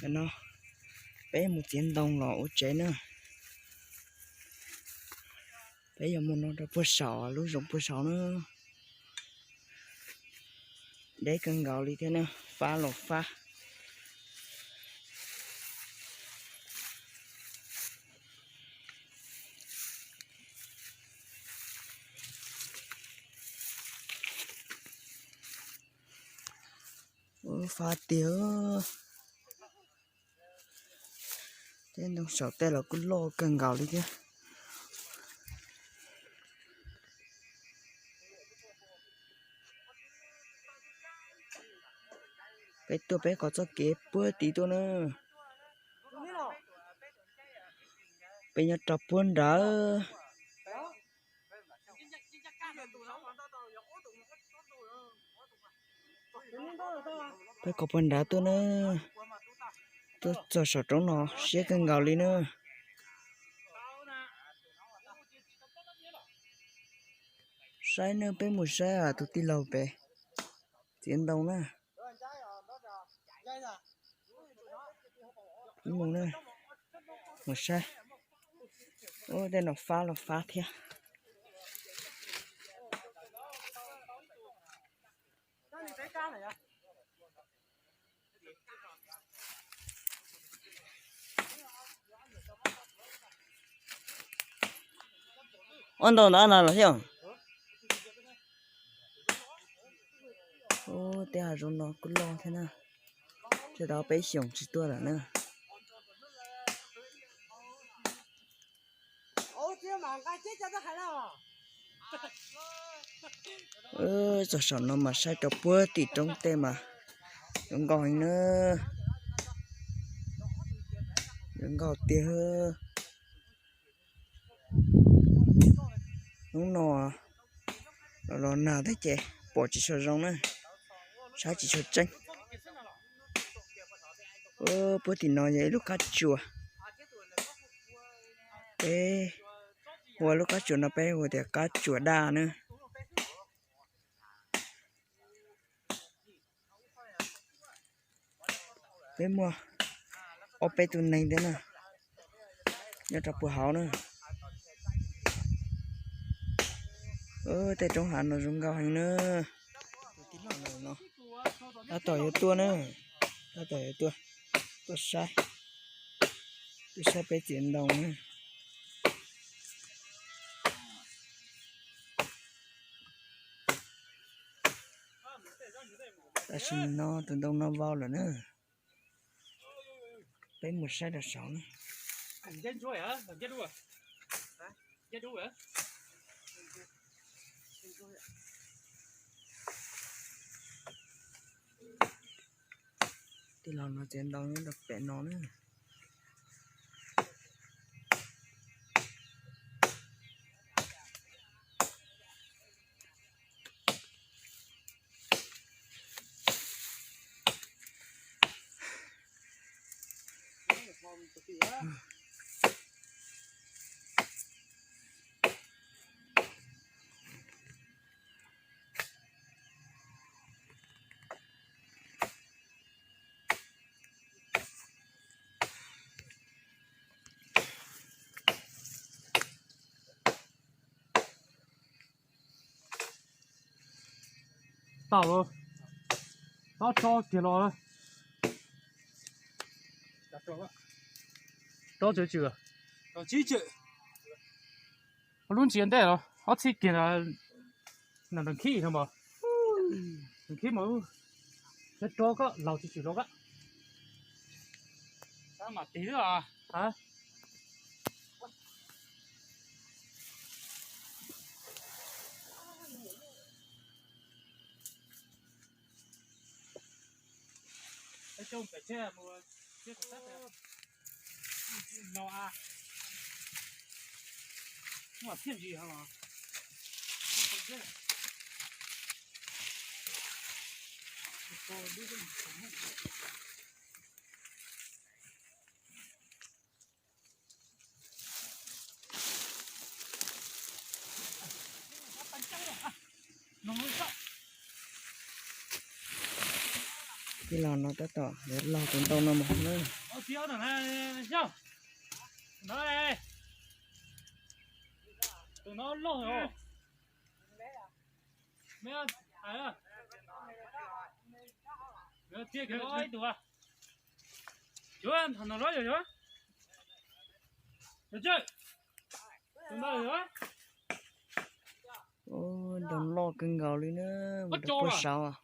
Ntawm no peb mus txiav ntoo los ua tsev na. Peb yuav mus no rau puag saum lub zoov puag saud na. Deb kawg nkaus li thiab na, fab los fab. Ua fab tiag. Tej ntoo saum tej los kuj loj kawg nkaus li thiab. Peb tuaj peb qhov txoj kev puag tim tuaj na. Peb nyob rau puag nrad. Peb qhov puag nrad tuaj na. Tuaj txog saum roob no siab kawg nkaus li na. Saib na, peb mus saib tus tij laug pem txiav ntoo na. Mus na, mus saib. Ub, tej no fab los fab thiab. Ua ntau ntawd no los thiab. Ub, tej hav zoov no kuj loj thiab na. Tsam tau peb xyoos tsis tuaj lawm na. Txog saum no mas saib rau puag tim roob tej mas zoo nkauj heev na. Zoo nkauj tiag. Hnub no los los nag thiab ces pom tsis tshua zoo na, saib tsis tshua tseeb. Puag tim no yog ib lub qab tsuas. Peb hu lub qab tsuas no peb hu tias qab tsuas daj na. Peb muaj ob peb tus neeg thiab na, nyob rau puag hauv na. Tej roob hav no zoo nkauj heev na. Tab tom yuav tuaj na, tab tom yuav tuaj, tuaj saib, tuaj saib peb txiav ntoo na. Tam sim no tus ntoo no vau lawm na. Peb mus saib rau saud na. Tij laug no txiav ntoo nyob rau pem no na. Tau, tau tso kiag los. Tso tsawg tsawg, lub ntsia ntej los ob txhij kiag na, nkhib no mas, nkhib mas, tso koj laus tsis tshwm los koj. Tij laug no tab tom yuav log tus ntoo no mus na. Ntoo loj kawg nkaus li na, mus rau puag saud.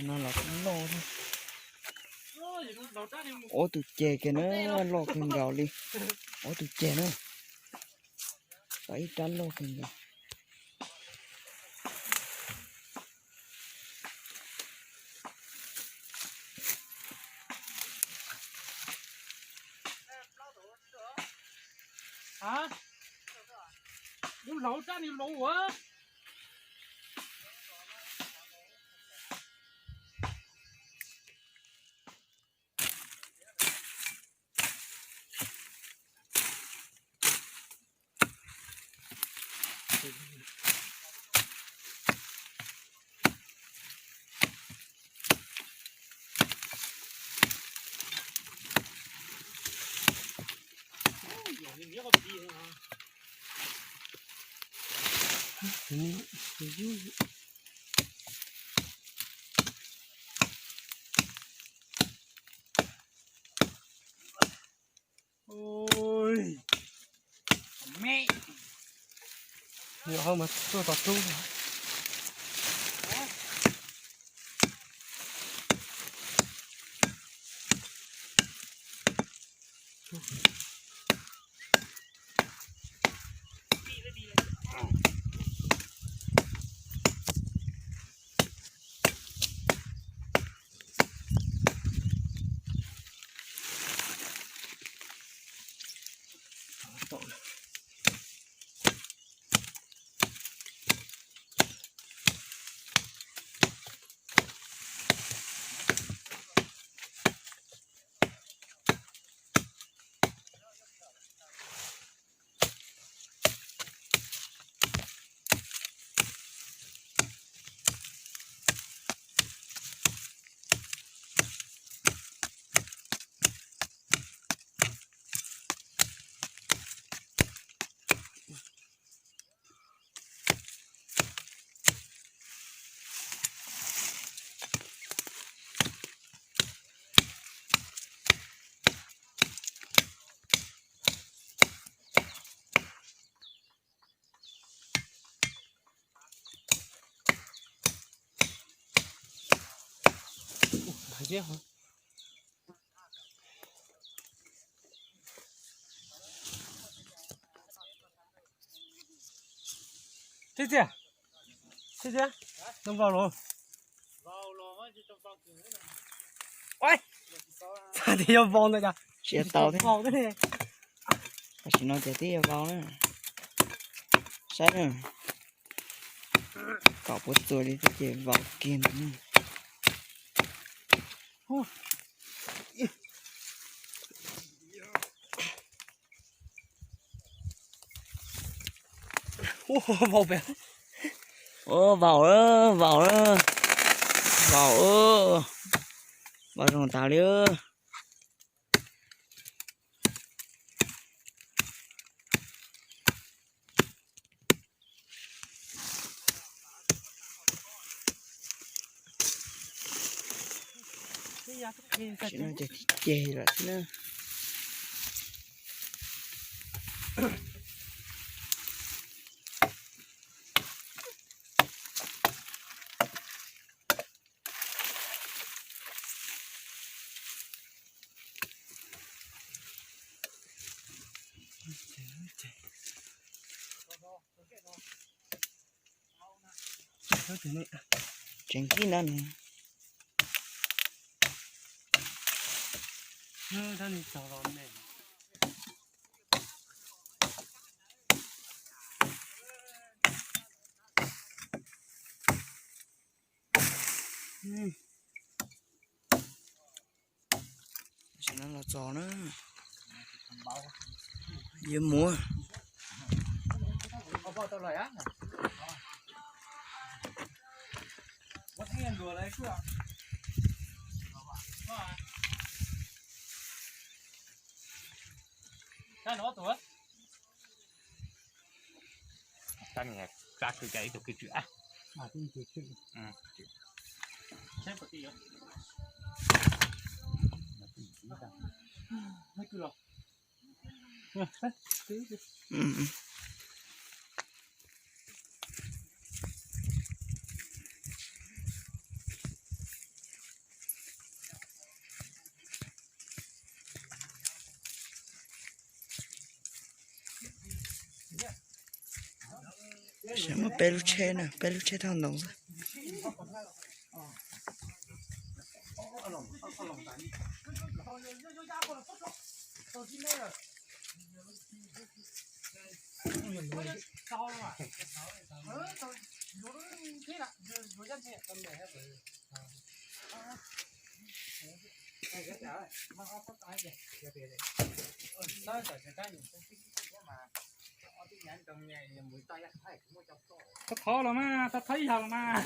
No los kuj loj thiab. Ob tug ceg kiag na, loj kawg nkaus li. Ob tug ceg na, tau ib rab loj kawg nkaus. Ui, me, nws ho mas tuaj tau rub. Txiv txiv, txiv txiv, nws vau los. Ua, xav tias yuav vau ntawd cas tsis tau thiab. Tam sim no ces twb yuav vau na. Saib na, kom puas txuas li thiab ces vau kiag ntawd na. Ua, vau pem. Ua, vau, vau, vau, vau zoo tas li. Tam sim no ces ceg lawm xwb na. Tseem kib ntawd ne. Tam sim no los txog na, yuav mus. Poj tau los a. Ua teb nluas lawm kuj. Sab no ob tug. Sab no sab kws cas ib tug kws tswm a. Muaj peb lub tsheb na, peb lub tsheb thauj ntoo xwb. Thov thov los mas, thov thov ib zaug los mas.